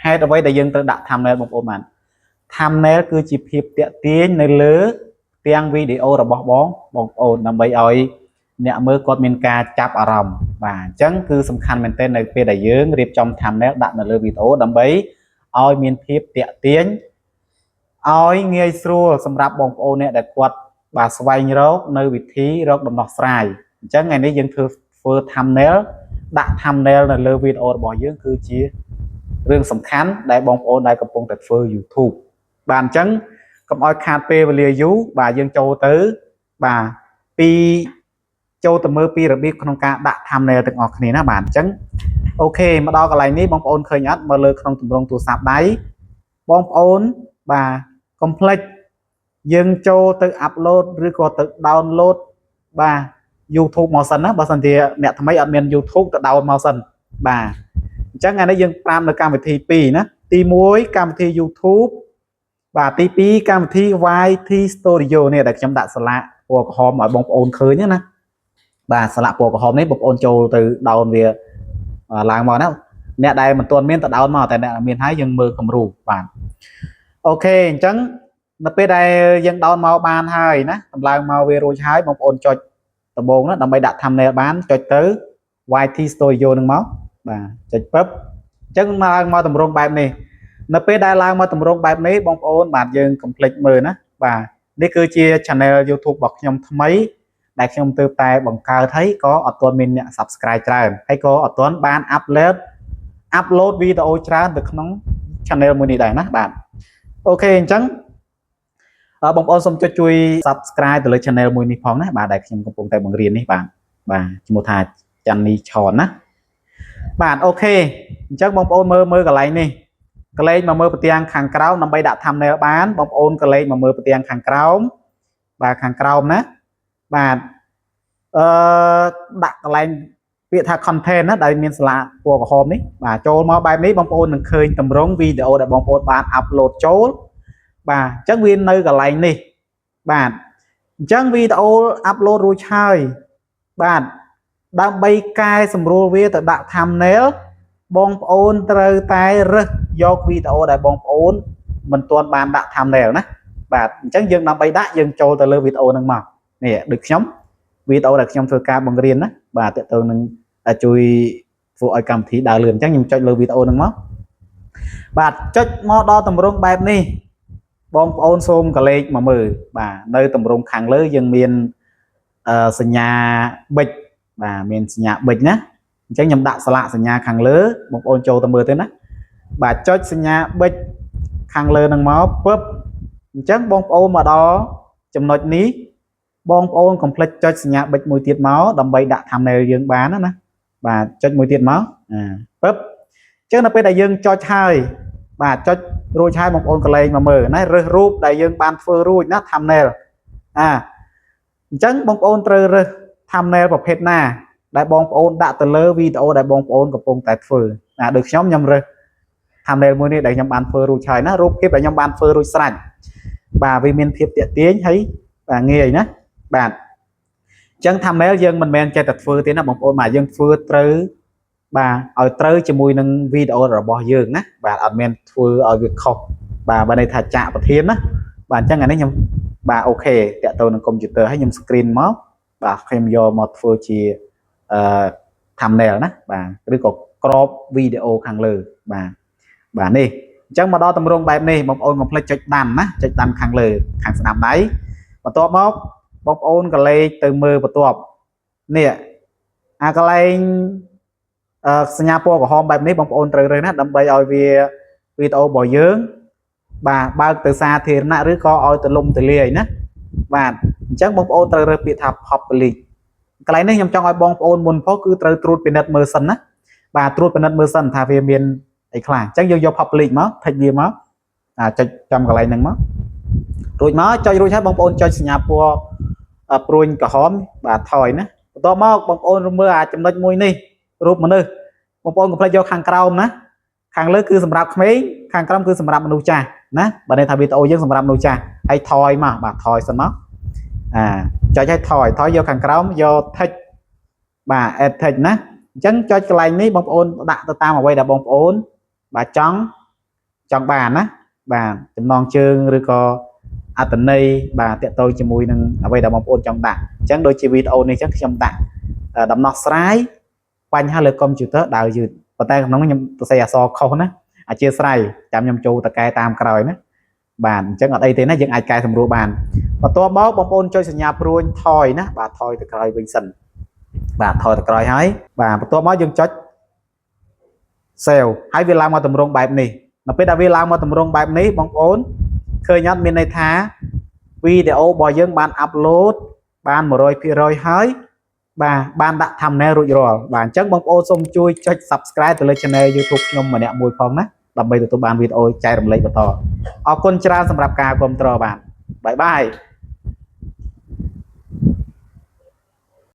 ហេតុអ្វីដែលយើងត្រូវដាក់ thumbnail បងប្អូនបាន thumbnail គឺជាភាពតាក់ទាញនៅលើផ្ទាំងវីដេអូរបស់បងបងប្អូនដើម្បីឲ្យអ្នកមើលគាត់មានការចាប់អារម្មណ៍បាទអញ្ចឹងគឺសំខាន់មែនទែននៅពេលដែលយើងរៀបចំ thumbnail ដាក់នៅលើវីដេអូដើម្បីឲ្យមានភាពតាក់ទាញឲ្យងាយស្រួលសម្រាប់បងប្អូនអ្នកដែលគាត់បាទស្វែងរកនៅវិធីរកដំណោះស្រាយអញ្ចឹងថ្ងៃនេះយើងធ្វើធ្វើ thumbnail ដាក់ thumbnail នៅលើវីដេអូរបស់យើងគឺជារឿងសំខាន់ដែលបងប្អូនដែលកំពុងតែធ្វើ YouTube បាទអញ្ចឹងកុំឲ្យខាតពេលវេលាយូរបាទយើងចូលទៅបាទពីចូលទៅមើលពីរបៀបក្នុងការដាក់ thumbnail ទាំងអស់គ្នាណាបាទអញ្ចឹង OK មកដល់កន្លែងនេះបងប្អូនឃើញអត់មើលលើក្នុងទម្រង់ទូរស័ព្ទដៃបងប្អូនបាទកុំភ្លេចយើងចូលទៅ upload ឬក៏ទៅ download បាទ YouTube មកសិនណាបើសិនជាអ្នកថ្មីអត់មាន YouTube ទៅ down មកសិនបាទអញ្ចឹងថ្ងៃនេះយើងប្រាប់នៅកម្មវិធី2ណាទី1កម្មវិធី YouTube បាទទី2កម្មវិធី YT Studio នេះដែលខ្ញុំដាក់ស្លាកពណ៌ក្រហមឲ្យបងប្អូនឃើញណាបាទស្លាកពណ៌ក្រហមនេះបងប្អូនចូលទៅ down វាឡើងមកណាអ្នកដែលមិនទាន់មានទៅ down មកតែអ្នកមានហើយយើងមើលគំរូបាទ OK អញ្ចឹងនៅពេលដែលយើង down មកបានហើយណាតម្លើងមកវារួចហើយបងប្អូនចុចដំបូងណាដើម្បីដាក់ thumbnail បានចុចទៅ YT Studio នឹងមកបាទចុចពឹបអញ្ចឹងឡើងមកតម្រងបែបនេះនៅពេលដែលឡើងមកតម្រងបែបនេះបងប្អូនបាទយើងកុំភ្លេចមើលណាបាទនេះគឺជា channel YouTube របស់ខ្ញុំថ្មីដែលខ្ញុំទើបតែបង្កើតហើយក៏អត់ទាន់មានអ្នក Subscribe ច្រើនហើយក៏អត់ទាន់បាន upload វីដេអូច្រើនទៅក្នុង channel មួយនេះដែរណាបាទ OK អញ្ចឹងបងប្អូនសូមចុចជួយ Subscribe ទៅលើ channel មួយនេះផងណាបាទដែលខ្ញុំកំពុងតែបង្រៀននេះបាទបាទឈ្មោះថាច័ន្ទនីឆនណាបាទ OK អញ្ចឹងបងប្អូនមើលមើលកន្លែងនេះក្រឡេកមកមើលផ្ទាំងខាងក្រោមដើម្បីដាក់ thumbnail បានបងប្អូនក្រឡេកមកមើលផ្ទាំងខាងក្រោមបាទខាងក្រោមណាបាទអឺដាក់កន្លែងពាក្យថា content ណាដែលមានស្លាកពណ៌ក្រហមនេះបាទចូលមកបែបនេះបងប្អូននឹងឃើញតម្រងវីដេអូដែលបងប្អូនបាន upload ចូលបាទអញ្ចឹងវានៅកន្លែងនេះបាទអញ្ចឹងវីដេអូ upload រួចហើយបាទដើម្បីកែសម្រួលវាទៅដាក់ thumbnail បងប្អូនត្រូវតែរើសយកវីដេអូដែលបងប្អូនមិនទាន់បានដាក់ thumbnail ណាបាទអញ្ចឹងយើងដើម្បីដាក់យើងចូលទៅលើវីដេអូហ្នឹងមកនេះដូចខ្ញុំវីដេអូដែលខ្ញុំធ្វើការបង្រៀនណាបាទតើទៅនឹងជួយធ្វើឲ្យកម្មវិធីដើរលឿនអញ្ចឹងខ្ញុំចុចលើវីដេអូហ្នឹងមកបាទចុចមកដល់តម្រងបែបនេះបងប្អូនសូមក្រឡេកមកមើលបាទនៅតម្រងខាងលើយើងមានអឺសញ្ញាប៊ិចបាទមានសញ្ញាប៊ិចណាអញ្ចឹងខ្ញុំដាក់ស្លាកសញ្ញាខាងលើបងប្អូនចូលទៅមើលទៅណាបាទចុចសញ្ញាប៊ិចខាងលើនឹងមកពឹបអញ្ចឹងបងប្អូនមកដល់ចំណុចនេះបងប្អូនកុំភ្លេចចុចសញ្ញាប៊ិចមួយទៀតមកដើម្បីដាក់ thumbnail យើងបានណាណាបាទចុចមួយទៀតមកអាពឹបអញ្ចឹងនៅពេលដែលយើងចុចហើយបាទចុចរួចហើយបងប្អូនក្រឡេកមកមើលណារើសរូបដែលយើងបានធ្វើរួចណា thumbnail អាអញ្ចឹងបងប្អូនត្រូវរើស thumbnail ប្រភេទណាដែលបងប្អូនដាក់ទៅលើវីដេអូដែលបងប្អូនកំពុងតែធ្វើណាដូចខ្ញុំខ្ញុំរើស thumbnail មួយនេះដែលខ្ញុំបានធ្វើរួចហើយណារូបភាពដែលខ្ញុំបានធ្វើរួចស្រេចបាទវាមានភាពតាក់ទាញហើយបាទងាយណាបាទអញ្ចឹង thumbnail យើងមិនមែនចេះតែធ្វើទេណាបងប្អូនបាទយើងធ្វើត្រូវបាទឲ្យត្រូវជាមួយនឹងវីដេអូរបស់យើងណាបាទអត់មានធ្វើឲ្យវាខុសបាទបើន័យថាចាក់ប្រធានណាបាទអញ្ចឹងអានេះខ្ញុំបាទ OK តាក់ទងនឹងកុំព្យូទ័រហើយខ្ញុំ screen មកបាទខ្ញុំយកមកធ្វើជាអឺ thumbnail ណាបាទឬក៏ក្របវីដេអូខាងលើបាទបាទនេះអញ្ចឹងមកដល់តម្រងបែបនេះបងប្អូនកុំភ្លេចចុច done ណាចុច done ខាងលើខាងស្ដាំដៃបន្ទាប់មកបងប្អូនក្រឡេកទៅមើលបន្ទាប់នេះអាកន្លែងអឺសញ្ញាពណ៌ក្រហមបែបនេះបងប្អូនត្រូវរើសណាដើម្បីឲ្យវាវីដេអូរបស់យើងបាទបើកទៅសាធារណៈឬក៏ឲ្យទលំទលាយណាបាទអញ្ចឹងបងប្អូនត្រូវរើសពាក្យថា public កន្លែងនេះខ្ញុំចង់ឲ្យបងប្អូនមុនផុសគឺត្រូវត្រួតពិនិត្យមើលសិនណាបាទត្រួតពិនិត្យមើលសិនថាវាមានអីខ្លះអញ្ចឹងយើងយក public មក tick វាមកអាចុចចំកន្លែងហ្នឹងមករួចមកចុចរួចហើយបងប្អូនចុចសញ្ញាពណ៌ព្រួញក្រហមបាទថយណាបន្ទាប់មកបងប្អូនមើលអាចំណុចមួយនេះរូបមនុស្សបងប្អូនកុំភ្លេចយកខាងក្រោមណាខាងលើគឺសម្រាប់ក្មេងខាងក្រោមគឺសម្រាប់មនុស្សចាស់ណាបើន័យថាវីដេអូយើងសម្រាប់មនុស្សចាស់ហើយថយមកបាទថយសិនមកអាចុចឲ្យថយថយយកខាងក្រោមយក text បាទ add text ណាអញ្ចឹងចុចកន្លែងនេះបងប្អូនដាក់ទៅតាមអ្វីដែលបងប្អូនបាទចង់ ចង់បានណាបាទចំណងជើងឬក៏អត្តន័យបាទតាក់ទងជាមួយនឹងអ្វីដែលបងប្អូនចង់ដាក់អញ្ចឹងដូចជាវីដេអូនេះអញ្ចឹងខ្ញុំដាក់ដំណោះស្រាយបញ្ហាលើកុំព្យូទ័រដើរយឺតប៉ុន្តែក្នុងនោះខ្ញុំសរសេរអក្សរខុសណាអធ្យាស្រ័យចាំខ្ញុំចូលតកែតាមក្រោយណាបាទអញ្ចឹងអត់អីទេណាយើងអាចកែសម្រួលបានបន្ទាប់មកបងប្អូនចុចសញ្ញាព្រួញថយណាបាទថយទៅក្រោយវិញសិនបាទថយទៅក្រោយហើយបាទបន្ទាប់មកយើងចុច save ហើយវាឡើងមកតម្រងបែបនេះនៅពេលដែលវាឡើងមកតម្រងបែបនេះបងប្អូនឃើញអត់មានន័យថាវីដេអូរបស់យើងបាន upload បាន100%ហើយបាទបានដាក់ thumbnail រួចរាល់បាទអញ្ចឹងបងប្អូនសូមជួយចុច subscribe ទៅលើ channel YouTube ខ្ញុំម្នាក់មួយផងណាដើម្បីទទួលបានវីដេអូចែករំលែកបន្តអរគុណច្រើនសម្រាប់ការគាំទ្របាទ bye bye.